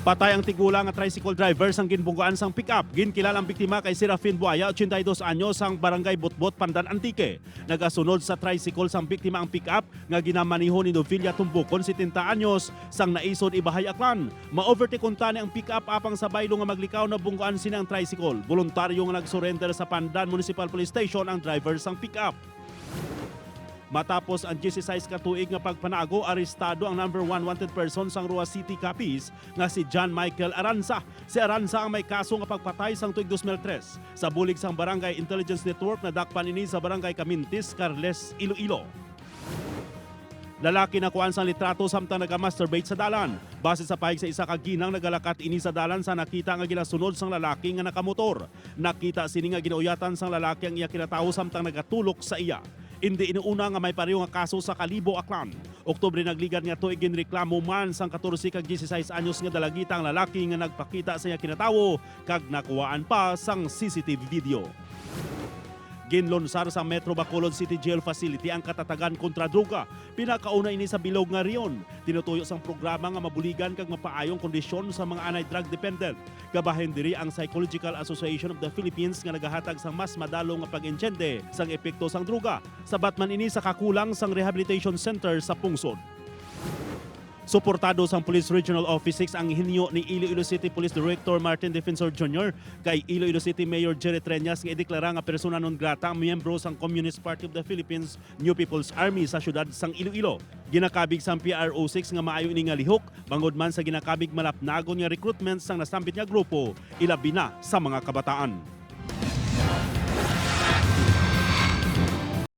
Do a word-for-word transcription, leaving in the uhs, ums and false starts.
Patay ang tigulang nga tricycle driver sang ginbunggoan sang pick-up. Ginkilala ang biktima kay Serafin Buaya, ochenta y dos anyos, sang Barangay Butbot, Pandan, Antique. Nagasunod sa tricycle sang biktima ang pick-up nga ginamaneho ni Novelia Tumbukon, setenta anyos, sang Naisod, Ibahay, Aklan. Ma-overtake unta ni ang pick-up, apang sa baylo nga maglikaw, nabunggoan sini ang tricycle. Boluntaryo nga nag-surrender sa Pandan Municipal Police Station ang driver sang pick-up. Matapos ang diyesisais ka tuig nga pagpanago, arestado ang number one wanted person sang Roxas City, Capiz, nga si John Michael Aranza. Si Aranza ang may kaso nga pagpatay sang tuig dos mil tres. Sa bulig sang Barangay Intelligence Network, nadakpan ini sa Barangay Camintis, Carles, Iloilo. Lalaki nakuhaan sang litrato samtang naga-masturbate sa dalan. Base sa pahayag sa isa ka ginang, nagalakat ini sa dalan sa nakita nga ginasunod sang lalaki nga nakamotor. Nakita sini nga ginauyatan sang lalaki ang iya kinatawo samtang nagatulok sa iya. Indi ini una nga may pareho nga kaso sa Kalibo, Aklan. Oktubre nagligad nga tuig, ginreklamo man sang katorse kag diyesisais anyos nga dalagita ang lalaki nga nagpakita sa iya kinatawo kag nakuhaan pa sang C C T V video. Ginlunsar sa Metro Bacolod City Jail Facility ang katatagan kontra droga. Pinakauna ini sa bilog nga rehiyon. Tinutuyo sang programa nga mabuligan kag mapaayong kondisyon sa mga anay drug dependent. Kabahin diri ang Psychological Association of the Philippines nga nagahatag sang mas madalo nga pag-intiende sang epekto sang droga, sabat man ini sa kakulang sang rehabilitation center sa pungsod. Suportado sang Police Regional Office six ang hinyo ni Iloilo City Police Director Martin Defensor Junior kay Iloilo City Mayor Jerry Treñas nga ideklara nga persona non grata ang miyembro sang Communist Party of the Philippines, New People's Army, sa siyudad sang Iloilo. Ginakabig sang P R O six nga maayo ini nga lihok bangod man sa ginakabig malapnagon nga recruitment sang nasambit nga grupo, ilabi na sa mga kabataan.